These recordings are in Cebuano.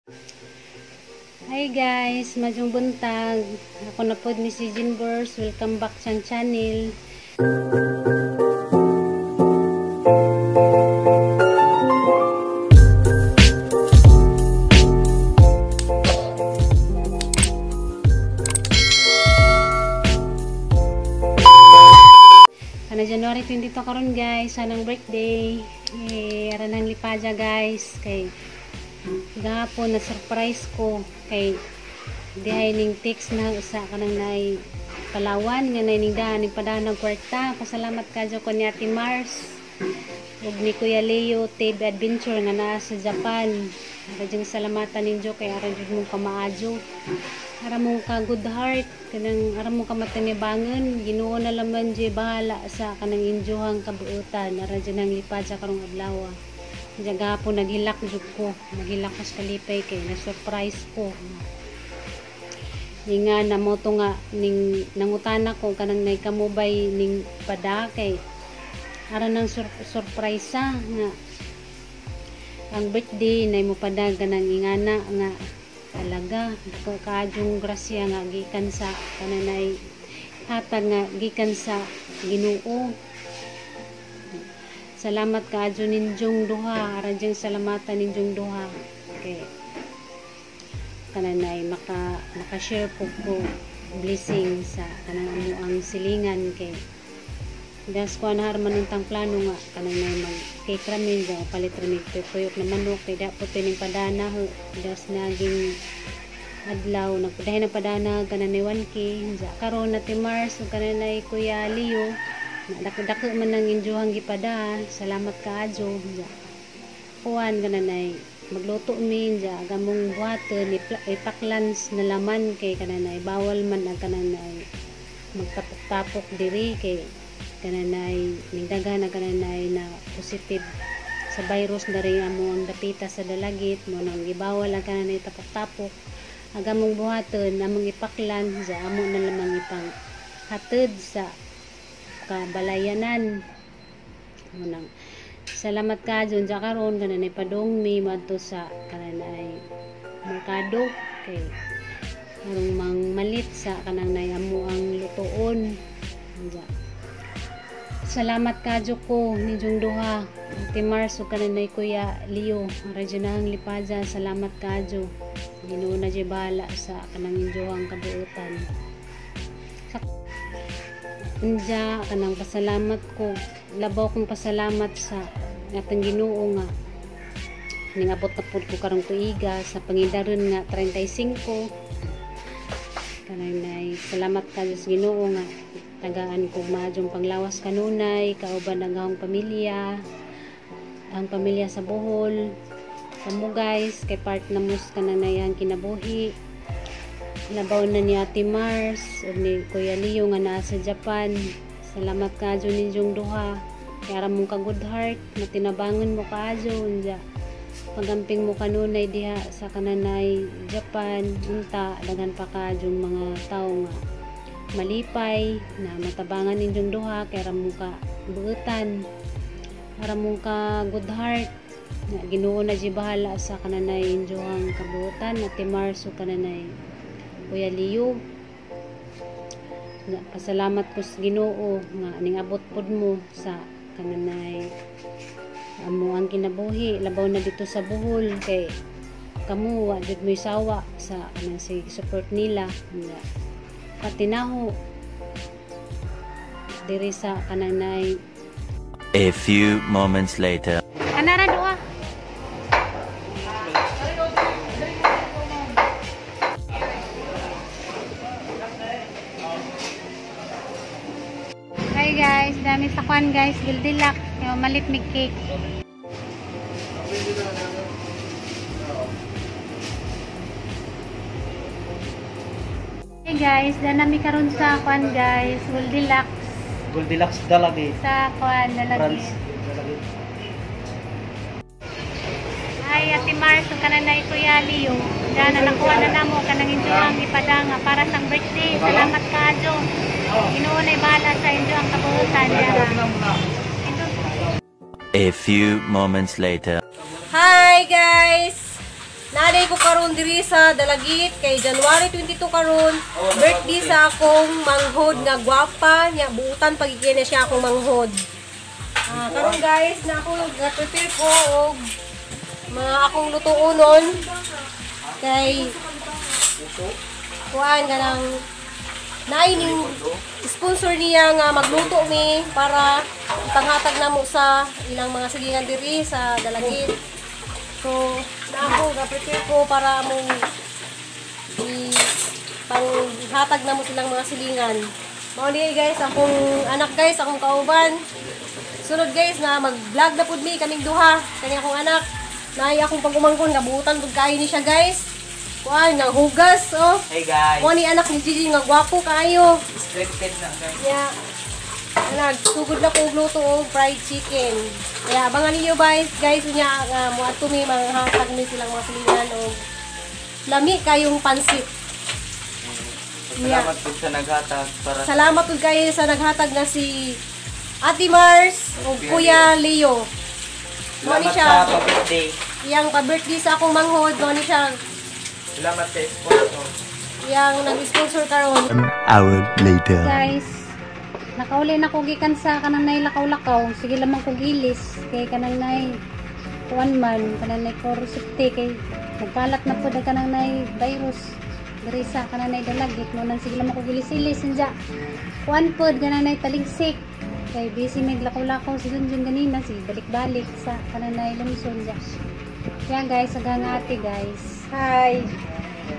Hi guys, maayong buntag. Ako na pod ni si Jinbers. Welcome back sa channel. Ana January 22 karon guys, anang birthday. Eh, aran ang lipadya guys kay gahapon na surprise ko kay dihay ning text na usa kanang naay Palawan nga nay ning daan ning padaan ng kwarta. Pasalamat kadyo ko ni Ate Mars ug ni Kuya Leo TV Adventure nga naa sa Japan. Ara jud salamatan ninyo kay ara jud mong kamaadyo. Ara mong ka good heart kanang ara mong kamatanibangan. Ginoo na laman jud bahala sa kanang injohang kabuotan. Ara jud ang lipad sa karong adlaw. Diyan gahapon naghilak jud ko. Naghilak ko sa kalipay kay na-surprise ko. Ni nga namoto nga ning nangutana ko kanang nay kamubay ning pada kay ara nang surprise nga ang birthday nay mo pada kanang ingana nga talaga kaadjong grasya nga gikan sa kananay hatag nga gikan sa Ginoo. Salamat kaadyo ninjong duha, aran diyang salamatan ninjong duha kay kananay maka-share po ko blessing sa kanang amuang silingan kay das ko na man untang plano nga kananay mag cake ramen daw palit ramen tuyok na manok kay da po tining padana das naging adlaw nagpadahin ang padana kananay 1K karon na ti Mars ug kananay Kuya Leo dako-dako man ang injohang gipada. Salamat kaadyo. Kuan kananay magluto mi ja gamong buhaton ipaklans na laman kay kananay bawal man ang kananay magtapok-tapok diri kay kananay ning daghan na kananay na positive sa virus diri amo ang dapita sa Dalagit mo nang gibawal ang kananay tapok-tapok. Ang among buhaton among ipaklan ja amo na lamang ipang hatid sa kabalayanan. Munang salamat ka dyan sa karon kananay padong mi madto sa kananay merkado kay arong mang malit sa kanang nay amo ang lutoon. Diya. Salamat kadyo ko ninyong duha Ate Mars ug kananay Kuya Leo. Ara dyan ang lipadya. Salamat kadyo. Ginoo na dyan bahala sa kanang injohang kabuotan. Unja kanang pasalamat ko, labaw kong pasalamat sa atong Ginoo nga ningabot na pud ko karong tuiga sa pangidaron nga 35. Kanang nay salamat ka sa Ginoo nga tagaan ko maadyong panglawas kanunay kauban ang akong pamilya, ang pamilya sa Bohol. Kamo guys kay part na mus kananay ang kinabuhi. Labaw na ni Ate Mars o ni Kuya Leo nga naa sa Japan. Salamat kaadyo ninyong duha. Kay ara mong ka good heart, matinabangon mo kaadyo unja. Pagamping mo kanunay diha sa kananay Japan, unta daghan pa kaadyong mga tawo nga malipay na matabangan ninyong duha kay ara mong ka buutan. Ara mong ka good heart. Na Ginoo na di bahala sa kananay injohang kabuutan, Ate Mars o kananay Kuya Leo. Pasalamat ko sa Ginoo nga ning abot pod mo sa kananay amo ang kinabuhi labaw na dito sa Bohol kay kamo wa jud mo'y sawa sa kanang sig support nila. Patinaho diri sa kananay. A few moments later. Anara doa. Hi guys, dami sa kwan guys, Goldilocks, yung malit may cake. Hi guys, dami karon sa kwan guys, Goldilocks. Goldilocks Dalagit. Sa kwan Dalagit. Hi Ate Mars, kananay Kuya Leo. Dana nakuha na namo kanang injohang ipadanga para sa birthday. Salamat kaadyo. Ginoo na bahala sa inyo ang kabuutan. A few moments later. Hi guys! Naaday ko karon diri sa Dalagit kay January 22 karon, birthday sa akong manghod nga gwapa nya, buutan pagigyan na siya akong manghod. Karon guys, na ako ga-prepare ko og mga akong lutuonon kay kuan kanang naay ning sponsor niya nga magluto mi para ipanghatag namo sa ilang mga silingan diri sa Dalagit. So, na ako ga-prepare ko para among panghatag namo silang mga silingan. Mao ni guys, akong anak guys, akong kauban. Sunod guys na mag-vlog na pud mi kaming duha kani akong anak. Naay akong pag-umangkon nga buutan pud kaayo ni siya guys. Kuan nga hugas oh. Hey guys. Mo ni anak ni Gigi nga gwapo kaayo. Scripted na guys. Yeah. Nagsugod na ko og luto og fried chicken. Kaya abangan ninyo guys, guys unya nga moadto mi, manghatag mi silang mga silingan og lami kayong pansit. Salamat po sa naghatag para Salamat pud kayo sa naghatag na si Ate Mars ug Kuya Leo. Mo ni Salamat siya sa pa-birthday. Iyang pa-birthday sa akong manghod, mo ni siya Salamat sa sponsor. Iyang nag-sponsor karon. Hour later. Guys, nakauli na ko gikan sa kanang nay lakaw-lakaw. Sige lamang kog ilis kay kanang nay kuan man, kanang nay corosepte kay nagkalat na pud ang kanang nay virus diri sa kanang nay Dalagit mo nang sige lamang kog ilis-ilis sinja. Kuan pod kanang nay taligsik kay busy mig lakaw-lakaw si Junjun ganina, sige balik-balik sa kanang nay lungsod ja. Kaya guys, hanggang ate guys. Hi.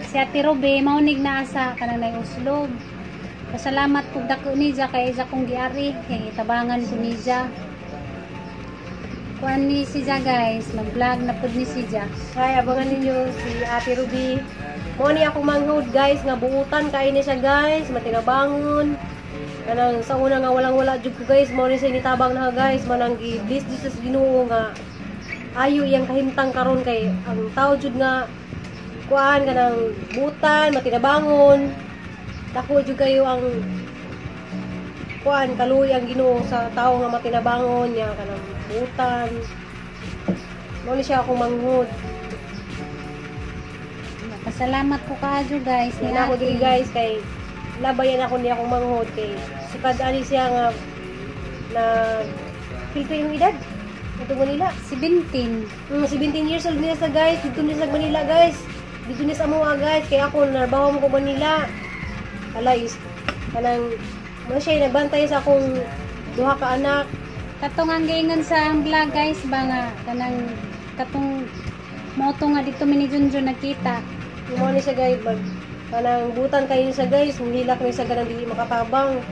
Si Ate Robe, maunig na asa kanang nay Oslob. Pasalamat kog dako niya kay isa kong giari kay tabangan ko niya. Kuan ni si Ja guys, mag-vlog na pud ni si Ja. Hi, abangan ninyo si Ate Ruby. Mo ni akong manghod guys nga buutan kay ni siya guys, matinabangon. Kanang sa una nga walang wala jud ko guys, mo ni siya nitabang na guys, manang gi-bless jud sa Ginoo nga ayo iyang kahimtang karon kay ang tao jud nga kuan kanang buutan, matinabangon. Dako jud kayo ang kuan kaluoy ang Ginoo sa tao nga matinabangon niya kanang buutan. Mo ni siya akong manghod. Pasalamat ko kaadyo guys ni Yan ako Ate. diri guys kay labayan ako niya akong manghod kay sukad ani siya nga na feel ko yung edad dito Manila. 17. 17 years old niya sa guys, dito niya sa Manila guys. Dito niya sa amoa guys kay ako narbaho mo ko Manila. Hala is kanang mo siya nagbantay sa akong duha ka anak. Katong ang giingon sa ang vlog guys ba nga kanang katong moto nga dito mi ni Junjun nagkita. Mo ni siya guys mag kanang butan kayo siya guys, hilak ni siya kanang dili makatabang.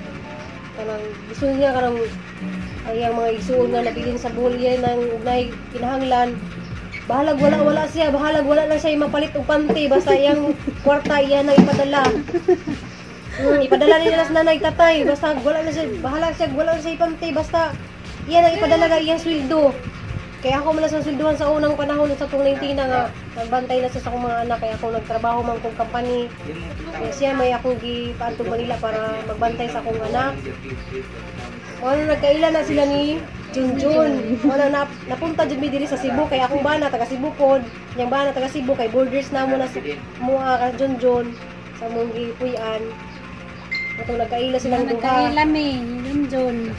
Kanang gusto niya kanang ang iyang mga igsuon nga nabilin sa buhol iya nang ugnay kinahanglan. Bahalag wala wala siya, bahalag wala lang siya mapalit og panty basta iyang kwarta iya nang ipadala. Ipadala nila sa nanay tatay, basta wala na siya, bahalag siya wala na siya panty basta iya nang ipadala na iyang sweldo. Kaya ako man na sa sweldohan sa unang panahon sa tong 19 na nga nagbantay na siya sa akong mga anak kaya ako nagtrabaho man kong company. Kaya siya may akong gipaadto Manila para magbantay sa akong anak. Wala nagkaila na sila ni Junjun. Wala na napunta jud mi diri sa Cebu kay akong bana taga Cebu pod. Yang bana taga Cebu kay borders na mo na sa mua ka Junjun sa mong gipuy-an. Atong nagkaila silang duha. Nagkaila mi ni Junjun.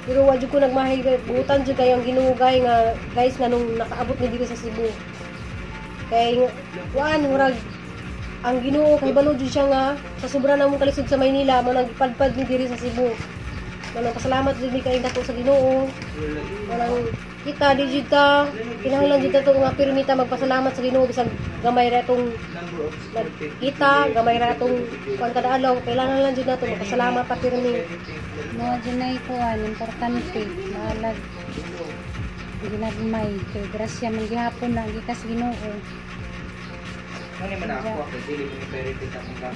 Pero wa jud ko nagmahil kay buutan jud kayo ang Ginoo gay nga guys nga nung nakaabot ni diri sa Cebu. Kay kuan murag ang Ginoo kay balo jud siya nga sa sobra na mong kalisod sa Maynila mo nang gipadpad ni diri sa Cebu. Manang pasalamat jud mi kay dako sa Ginoo. Manang kita di jud ta kinahanglan jud ta nga pirmita magpasalamat sa Ginoo bisag gamay ra itong nagkita, gamay ra itong kuan kada adlaw, kailangan lang jud nato magpasalamat ta pirmi. Mo dyan kuan importante maalag ginagmay kay grasya man gihapon na gikas Ginoo.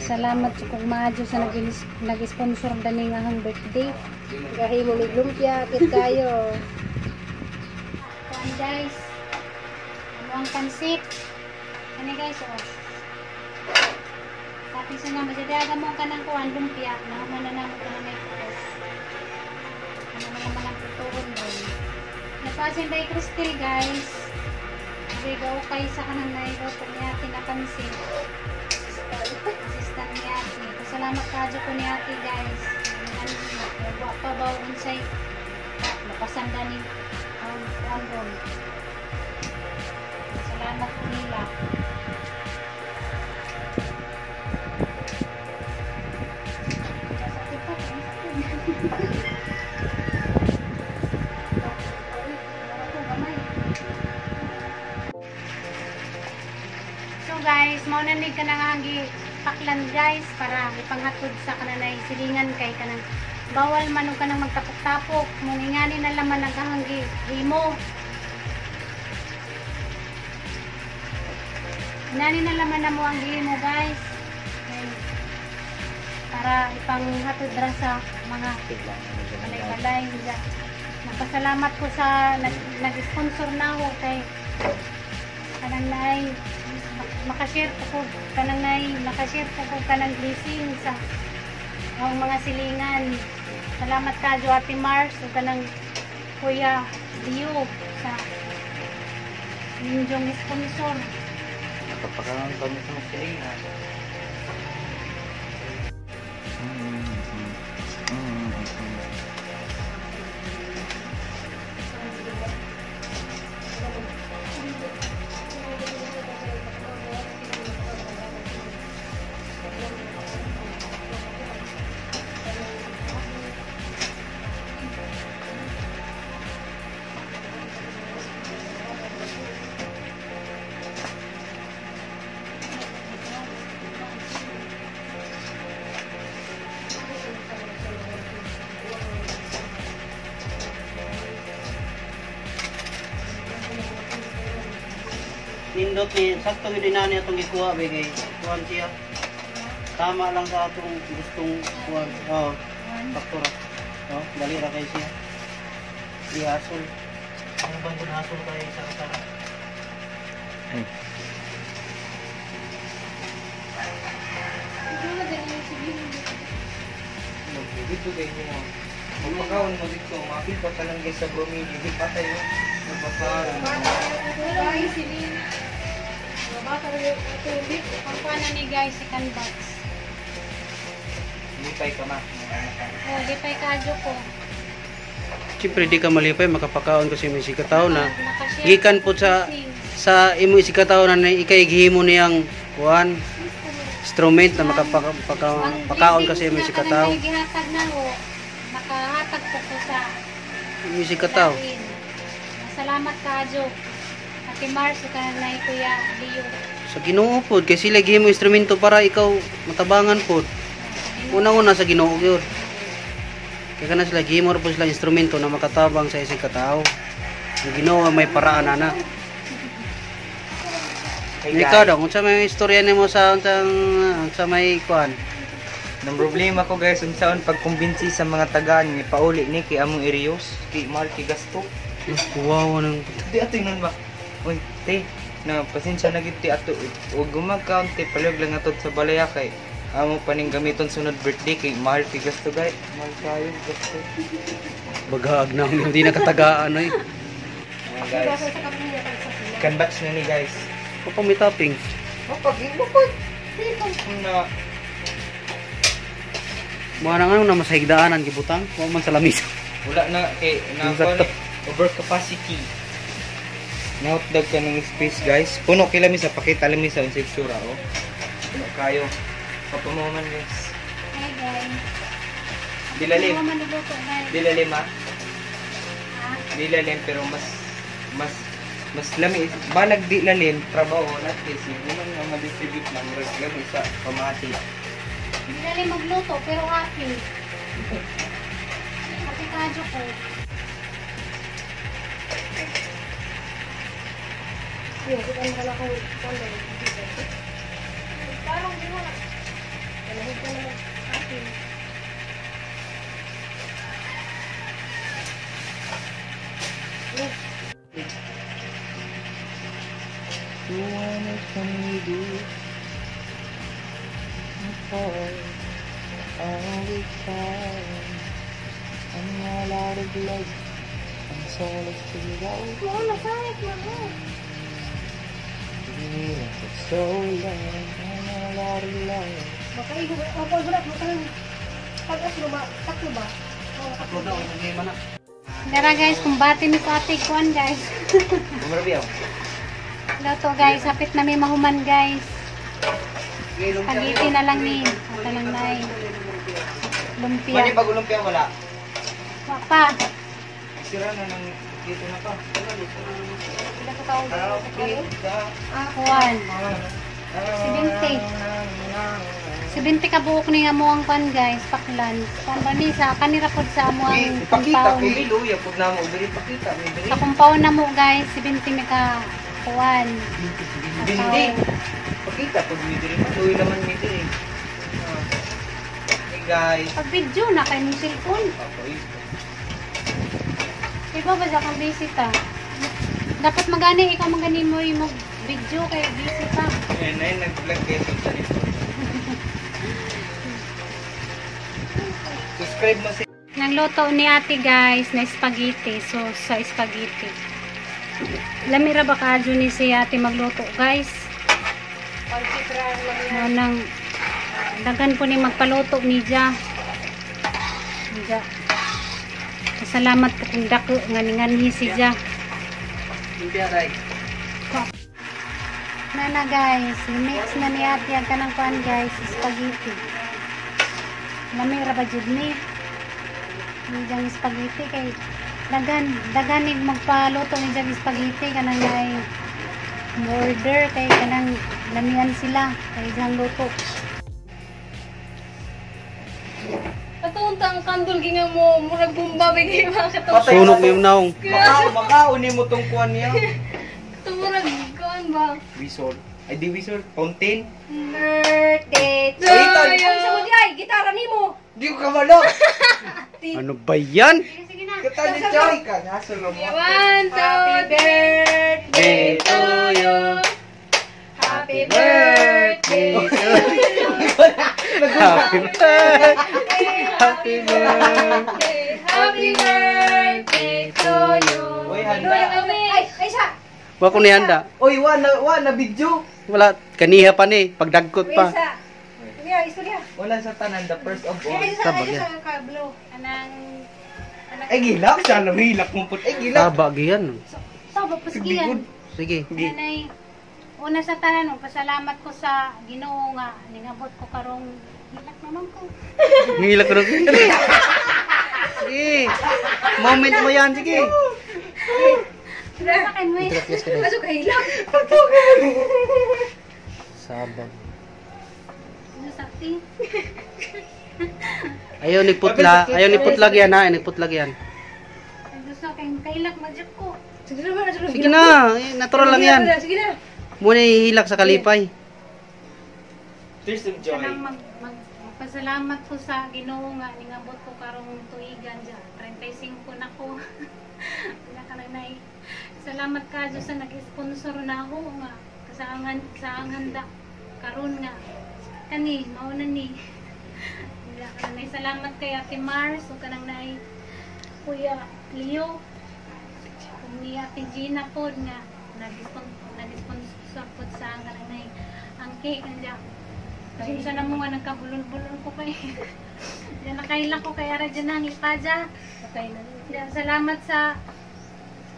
Salamat sa kong maadyo sa nag-sponsor dani nga ang birthday. Gahi mo mig lumpia, kit kayo. Kuan guys. Ano ang pansit? Ani guys oh. Tapi sa nga majadaga mo kanang kuan lumpia, nahuman na namo kanang may putos. Ano man naman ang putuon doon. Napasin by Crystal guys. Medyo okay sa kanang nailuto ni ate na pansin. Assistant ni ate. Pasalamat kadyo ko ni ate, guys. Wa pa ba unsay lapasan ni ang ron. Salamat ko nila. So guys, mao na ni kanang paklan guys para ipanghatod sa kananay silingan kay kanang bawal man og kanang magtapok-tapok, mungingani na laman ang kahanggi himo. Ingani na laman na mo ang himo guys. Okay. Para ipanghatod ra sa mga balay-balay. Nagpasalamat ko sa nag-sponsor na ako kay kanang naay makashare ko kanang naay makashare ko kanang blessing sa ang mga silingan. Salamat kadyo Ate Mars ug kanang Kuya Leo sa ninyong sponsor. Nakapakaon kami sa mga silingan. Nindot ni sakto gyud inani atong gikuha ba kay kuan siya. Tama lang sa atong gustong kuan. Oh, sakto ra. Oh, dali ra kay siya. Di hasol. Ang bang kun hasol kay sara-sara. Dito kay mo. Magpakaon mo dito, mabil pa ka lang guys sa bromine, hindi patay mo. Nagpakaon. Guys, pangkuha na ni guys, second box. Lipay ka ma. Oh, lipay kadyo ko. Siyempre di ka malipay makapakaon kasi may sikataw na gikan po sa imo sikataw na ikay gihimo niyang kuan instrument na makapakaon kasi may sikataw. Gihatag na ho, makahatag po ko sa imo sikataw. Salamat kadyo. Ate Mars, kanay Kuya Leo. Sa Ginoo pod kay sila gihimo instrumento para ikaw matabangan pod. Una-una sa Ginoo gyud. Kay kana sila gihimo ra pod sila instrumento na makatabang sa isang katao. Ang Ginoo may paraan ana. Hey, ikaw daw, unsa may istorya nimo sa unsang unsa may kuan? Nang problema ko guys, unsaon pagkumbinsi sa mga tagaan ni pauli ni kay among i-reuse, kay mahal kay gasto. Wow nang di ato nun ba? Uy, te, na pasensya na gid te ato ug gumagkaon te palihog lang ato sa balaya kay amo paning gamiton sunod birthday kay mahal kay gasto guys. Mahal kayo gasto. Bagaag na hindi nakatagaan oy. Mga guys. Kan batch na ni guys. Kapag may topping. Mapag mo. Na Mga na nga na masahigdaanan gibutang, wa man sa lamisa. Wala na kay na over capacity. Nahotdog ka ng space guys. Puno kay lamisa, pakita lamisa ang itsura oh. Puno kayo. Kapamuman guys. Hi guys. Dilalim. Dilalim ah. Dilalim pero mas lami balag di lalim trabaho natin si man nga ma-distribute lang murag lami sa pamati. Dilalim magluto pero happy. Happy kadyo ko. Parang di mo na. Happy. What can we do? All the time. I'm all out of love. I'm so lost to go. Oo, nasayat na mo. So long, Makaigo ako wala mo kanang pag-as ba? Tatlo ba? Tatlo na, ang man na. Dara guys, kumbate mi ko ate kuan guys. Bumarabi ako. Luto guys, hapit na may mahuman guys. Spaghetti na lang ni. Ata lang na lumpia. Mani bago lumpia wala. Wa pa. Sira na nang dito na pa. Pila ka taon? Kuan. 70. 70 ka buok ni nga mo ang kuan guys, paklan. Kuan ba ni sa kanira pod sa amo ang Pakita compound. kay luya pud na mo diri pakita mi diri. Sa compound na mo guys, 70 mi ka kuan. Bindi. Pakita pud mi diri pa luya naman mi diri. Hey guys. Pag video na kay mong cellphone. Okay. Iba ba sa kang busy ta? Dapat magani ikaw magani mo yung mag video kay busy pa. Ayun, ayun, nag-vlog kayo sa nito. Subscribe mo si Nagluto ni ate guys na spaghetti. So sa spaghetti. Lamira ba kaadyo ni si ate magluto guys? Mo nang dagan po ni magpaluto ni Ja. Ja. Salamat po kung dako nga ninganhi si Ja. Lumpia Ray. Nana guys, mix na ni ate ang kanang kuan guys, spaghetti. Lami ra ba jud ni? Ni jang spaghetti kay dagan dagan ni magpaluto ni jang spaghetti kanang ay order kay kanang lamian sila kay jang luto. Katuntang ang kandol ginga mo murag bomba bigay mga katong. Sunog mo yung naong. Makaon, makaon ni mo tong kuan niya. Katong murag kuan ba? Whistle. Ay di whistle, fountain. Birthday to you. Ay, sa mo di ay, gitara nimo. Di ko kamalo. Ano ba yan? Sige, sige na. Kata ni Joy ka nasa mo. One, two, birthday to you. Happy birthday to you. Happy birthday. Happy birthday. Happy birthday to you. Uy, handa. Ay, ay siya. Wa ko ni handa. Oy, wa na video. Wala kaniha pa ni, pagdagkot pa. Isa. Istorya, istorya. Wala sa tanan, the first of all. Ay, sa, Tabag ay, yan. sa kablo. Kanang Ay gilak siya, hilak mo put. Ay gilak. Taba giyan. So, papaskiyan. Sige. Nanay, una sa tanan, pasalamat ko sa Ginoo nga ningabot ko karong hilak naman ko. Ngilak ko na. Sige. Moment mo yan, sige. Sa akin, wait. Aso kahilak. Sabag. Ano sakti? Ayaw ni putla, ayaw ni putlag yan ha, ayaw ni putlag yan. Ay, gusto kay kailak magyud ko. Sige na, sige Sige na, eh, natural lang yan. Sige na. Muna ihilak sa kalipay. Tears of joy. Kanang mag, mag magpasalamat ko sa Ginoo nga ningabot ko karong tuigan dyan. 35 na ko. Wala ka na nay. Salamat ka Diyos sa nag-sponsor na ako nga kasaangan sa ang handa karon nga kani mao na ni. Wala ka na nay. Salamat kay Ate Mars ug kanang nay Kuya Leo ug ni Ate Gina pod nga nag-sponsor pod sa ang kanang nay ang cake anja. Pasensya na mo nga nagkabulol-bulol ko kay. Diyan nakaila ko kay ara dyan ang ipadya. Patay na. Diyan, salamat sa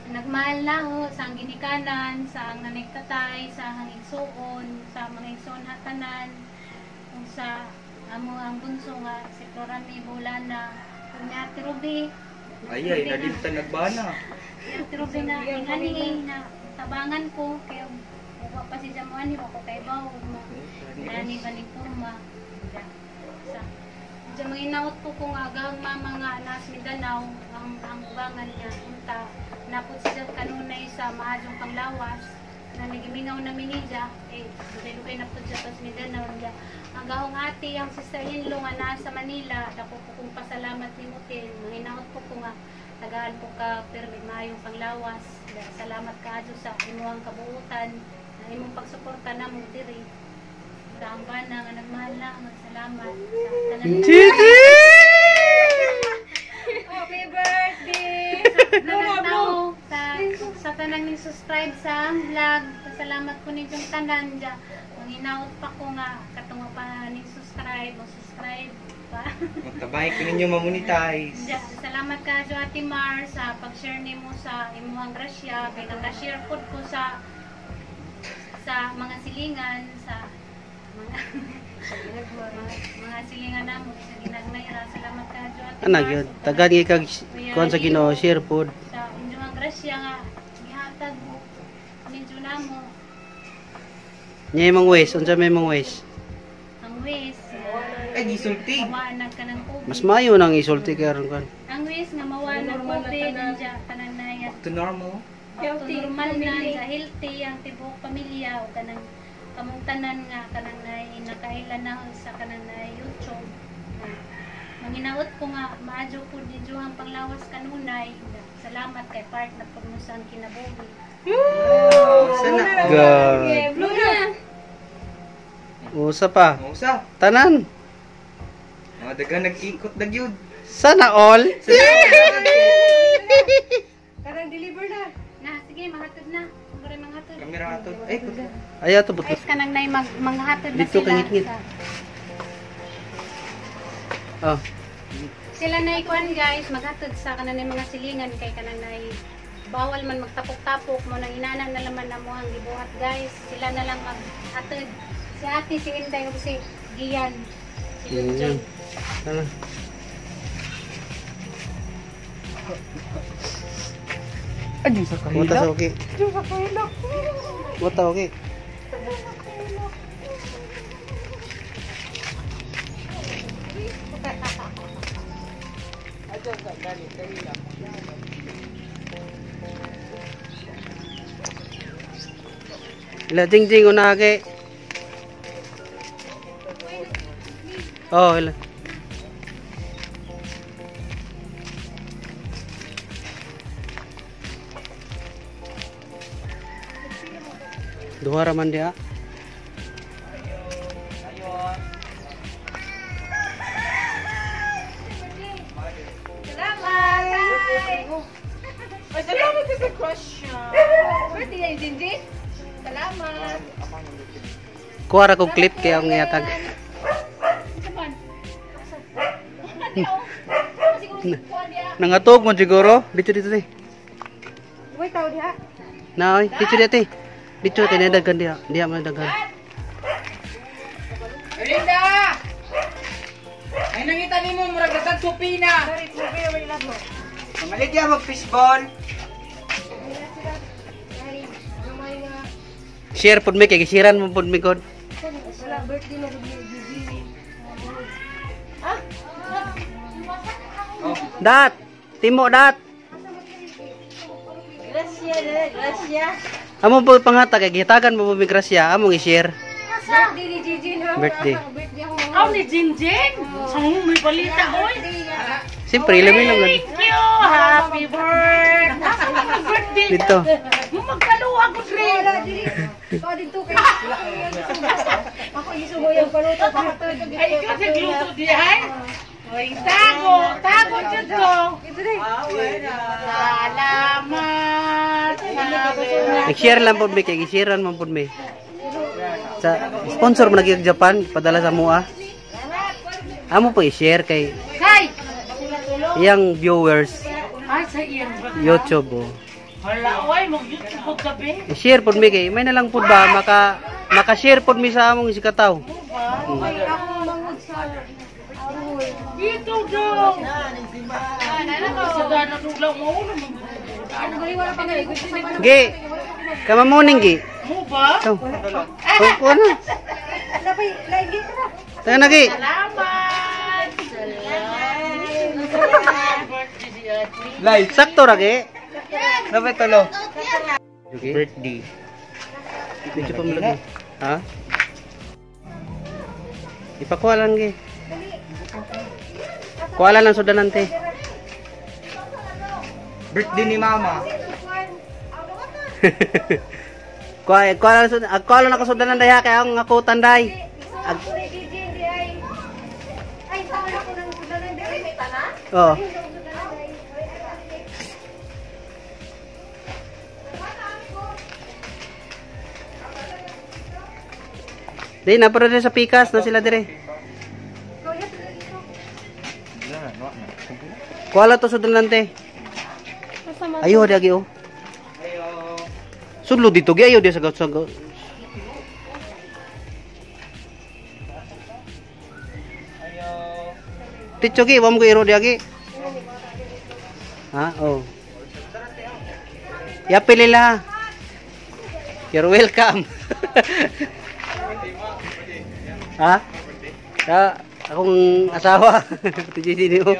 nagmahal na ho, sa ang ginikanan, sa ang nanigtatay, sa ang igsuon, sa mga igsuon hatanan, ug sa amo ang bunso nga si Florami Bulana, ug ni Ate Ruby. Ay ay, naliptan nagbana. Ni Ate Ruby na ingani na tabangan ko kay wa pa si Jamuani wa ko kay baw ug ma nani baning porma. Sa Diyan mga inaot ko kung agang mama nga nas Mindanao ang ubangan niya unta napot siya kanunay sa maadjong panglawas na nagimingaw na minija eh dugay-dugay na po siya sa Mindanao niya ang gahong ate ang sister-in-law nga nasa Manila dako ko kong pasalamat ni Mutil mga inaot ko ko nga tagaan po ka pero may maayong panglawas. Salamat kaadyo sa imuhang kabuutan na imong pagsuporta namo diri sa ang bana nga nagmahal na nga salamat sa tanan. Happy birthday! Sa tao sa Sa tanang ning subscribe sa ang vlog. Pasalamat ko ninyong tanan dya. Manginaot pa ko nga katunga pa ning subscribe o subscribe pa. Magtabay ko ninyo ma-monetize. Dya, salamat ka Jo Ate Mar sa pag-share nimo sa imuhang grasya kay naka-share pod ko sa mga silingan sa mga mga silingan namo sa ginagmayra. Salamat ka Jo Ate Ana Mar. gyud. Tagan gyud kag kuan sa Ginoo share pod. Sa inyong grasya nga gihatag ninyo namo. Nya imong wish, unsa may imong wish? Ang wish Ay, gisulti. mawaan na ka ng COVID. Mas maayo nang isulti kay aron kuan. Ang wish nga mawaan ng COVID dyan kanang naya. To normal. Healthy, normal na dya, healthy ang tibuok pamilya o kanang kamong tanan nga kanang nay nakaila na sa kanang nay YouTube. Na, manginaot ko nga maadyo po ninyo ang panglawas kanunay. Salamat kay part na pud mo sa ang kinabuhi. Sana. God. Blue na. Usa pa. Usa. Tanan. Mga daghang nag-ikot na gyud. Sana all. Karang deliver na. Na sige mahatod na. Mura manghatod. Kamera ato. Ay, kut. Ayaw to but. Guys, kanang nay manghatod na Dito sila. kangit-ngit. Oh. Sila na ikuan guys, maghatod sa kanan mga silingan kay kanang nay bawal man magtapok-tapok mo nang inana na laman na mo ang gibuhat guys. Sila na lang maghatod. Si Ate, si Inday ug si Gian. Si Junjun. Tara. Ay, sa Muta sa okay. Muta okay. Ila jing jing una ke. Oh, ila. Duha ra man diha. Ay, salamat sa question. Birthday ni Jinjin. Salamat. Kuha ra kog clip kay akong ihatag. Nangatog mo siguro. Dito dito te. Uy, tao diha. Na oy, dito dito te. Dito kay na daghan diha. Diha man daghan. Linda! Ay, nangita nimo murag gatag supina. Sorry, tubig may labo. Mamaligya mag fishball. Share pud mi kay gisiran mo pud mi god. Wala birthday na gud ni Gigi. Ah, Dat. Timo dat. Gracias, gracias. Amo po panghatag kay gihatagan mo po mi grasya, among i-share. Birthday ni Gigi na. Birthday. Birthday ako mga. Aw ni Jinjin! Sa mo may balita, oy! Siyempre, ilami lang. Thank you! Happy birthday! Happy birthday! Dito. Magkaluwa ko, Dre! Wala dili. Ko dito kay. Ako isugo yung paluto pahatod. Ay, ikaw nagluto di, ay? Oy, tago! Tago dyan ko! Ito din. Salamat! Nag-share lang po mi kay gisiran man pud mi. Sa sponsor man nagyag Japan padala sa mua. Amo po i-share kay Kay! iyang viewers Ay, sa iyang ba? YouTube oh. Hala, oy, mag-YouTube ko gabi. I-share pud mi kay may na lang pud ba maka-share pud mi sa among isikataw. Ay, ako mangod sa Arul. Dito daw! Sa dana duglaw mo, ulo mo. Wala pa nga sa Gi. Kamamuning gi. Mo ba? Ito. Kuha na. Lapay, lagi ka na. Tayo na gi. Salamat! Salamat! Birthday si Ate. Live. Sakto ra gi. Dapat talo. Okay. Birthday. Medyo pa malagi. Ha? Ipakuha lang gi. Kuha lang sudanan te. Birthday ni Mama. Kuha lang ako sudanan daya kay akong ako tanday. Ag ay. Ay, sama ako ng sudanan di ay. Oh. Di na pero sa pikas na sila dire. Kuala to sudlan te. Ayo di oh. Sudlo dito gi ayo di sa sa. Ticho gi wa mo iro di agi. Ha, oh. Yapil nila. You're welcome. Ha? Ya, akong asawa. Ticho din mo.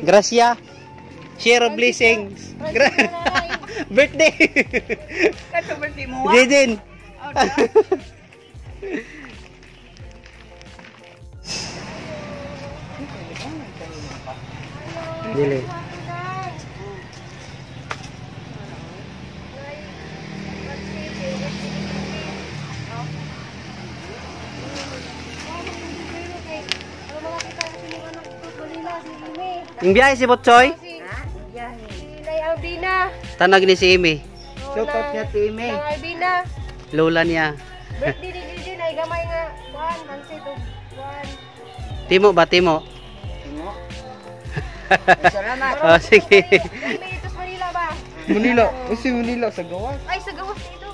Gracia. Share of blessings. Birthday. Kato birthday mo. Jaden. Dili. Yung biyahe si Botchoy? Si Nay Albina. Tanag ni si Amy. Shout out niya si Amy. Nay Albina. Lola niya. Birthday ni Gigi nay gamay nga kuan pansit ug kuan. Timo ba Timo? Timo. Salamat. Oh, sige. Amy ito sa Manila ba? Manila. O si Manila sa gawas. Ay sa gawas dito.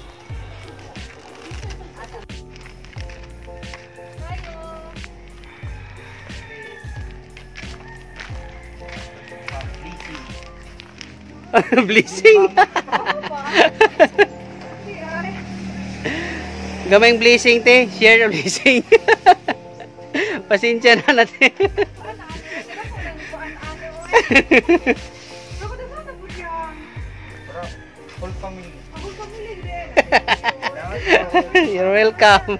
Blessing. Gamayng blessing te, share your blessing. Pasensya na natin. Whole family. You're welcome.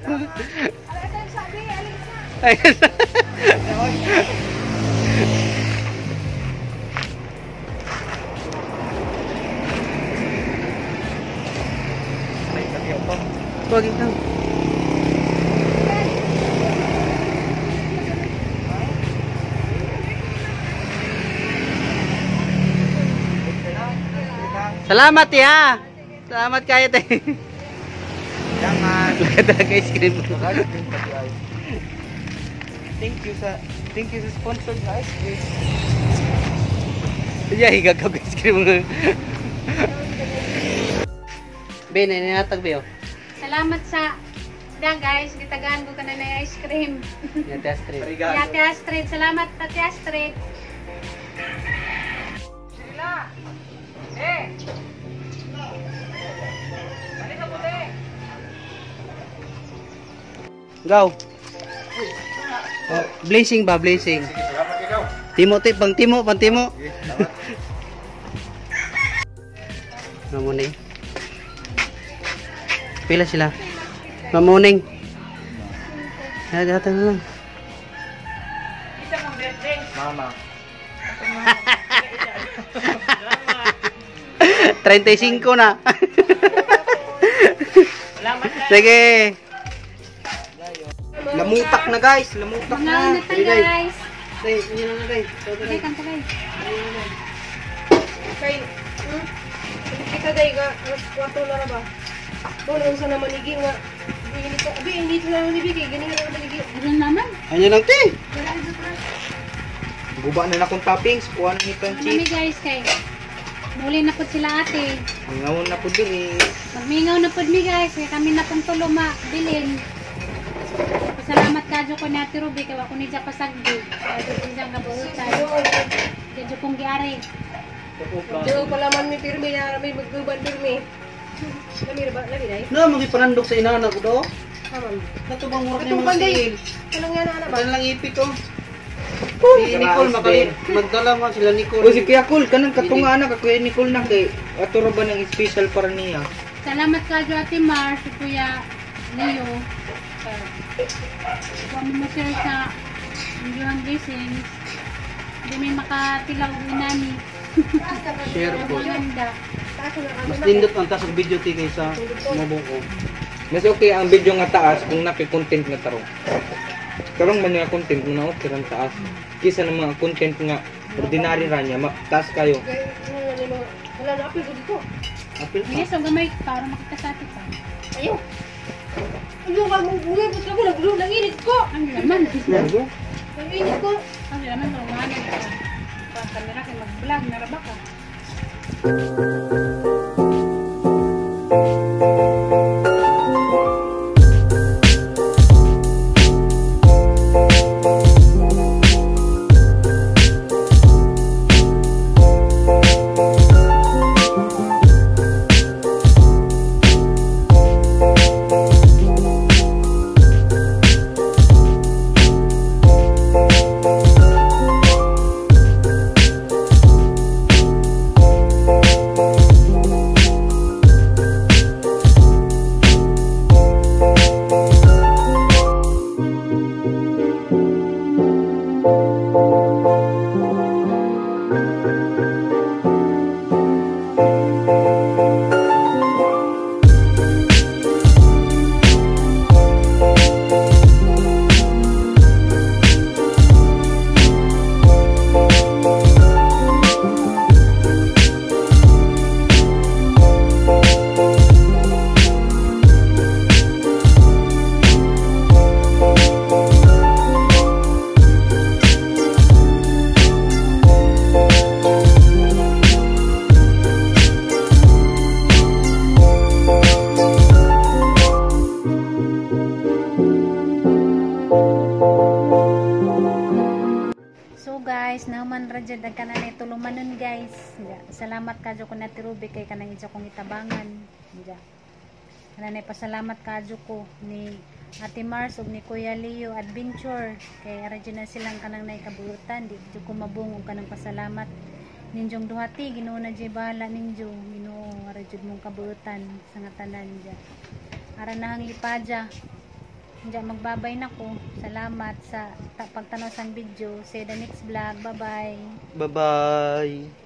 Wag ikaw. Salamat ya. Salamat kayo te. Salamat. Talaga ice cream. Thank you sa sponsor na ice cream. Yeah, higa ka ice cream. Ben, inatag be oh. Salamat sa dan guys, gitagaan ko kana na ice cream. Ate Astrid. Ate Astrid, salamat Ate Astrid. Sila. Eh. Balik ka puti. Go. Oh, blessing ba, blessing. Timo te, pang timo, pang timo. Mamuning. Pila sila? Mamuning. Ay, datang na lang. Isa mong birthday. Mama. 35 na. Salamat na. Sige. Lamutak na guys, lamutak Mangaon na. na tayo guys. Tay, inyo na tay. Okay, kanta guys. Kay kita day nga alas 4 na ra ba? Mo na unsa na manigi nga init abi init na ni Biki gani nga manigi. Ano naman? Ano lang te? Guba na na akong toppings, kuha na nito ang Ano ni cheese. guys kay muli na po sila ate. Mangaon na po din eh. Magmingaw na po mi guys, kay kami na pong tulo mabilin. Pasalamat kadyo ko ni Ate Ruby kay wa ko ni dya pasagdi. Kadyo ko dyan kabuutan. Kadyo kong giari. Diyo pala man mi pirmi na may magguban pirmi. Lami ra ba? Lami dai. No, magipanandok sa inana ko do. Kaman. Kato bang murag ni Katong mga panday. tiil? Kanang nga na ana ba? Ano lang ipit oh. Si Nicole makali magdala man sila Nicole. O si Kuya Cole, kanang katunga anak, Kuya Nicole na kay ato ra ba ng special para niya? Salamat kadyo Ate Mar, si Kuya Leo. Kung mo share sa inyong blessings. Hindi may makatilaw inani. Share po. Maganda. Mas nindot ang taas og video ti kaysa mabuko. Mas okay ang video nga taas kung naki-content nga tarong. Karong man nga content mo na okay rang taas. Kisa ng mga content nga ordinary ra niya, taas kayo. Wala na apil ko dito. Apil pa. Yes, ang gamay para makita sa atin pa. Ayo. Ano ka mo? Mungipot ka mo. Naglo, nanginit ko. Ang laman. Nanginit ko. Ang laman tulungan ka. Pa kamera kay mag-vlog naraba ka. So guys, naman ra jud ang kanan tulumanon guys. Salamat kadyo ko na Ruby kay kanang idyo kong itabangan. Ja. Kananay pasalamat kadyo ko ni Ate Mars ug ni Kuya Leo Adventure kay ara jud na silang kanang naikabuotan, di jud ko mabungog kanang pasalamat ninjong duhati. Ginoo na jud bahala ninyo. Ginoo ara jud mong kabuotan sa nga tanan ja. Ara na ang lipadya. Diya, magbabay na ko. Salamat sa pagtanaw sa video. See you the next vlog. Bye-bye. Bye-bye.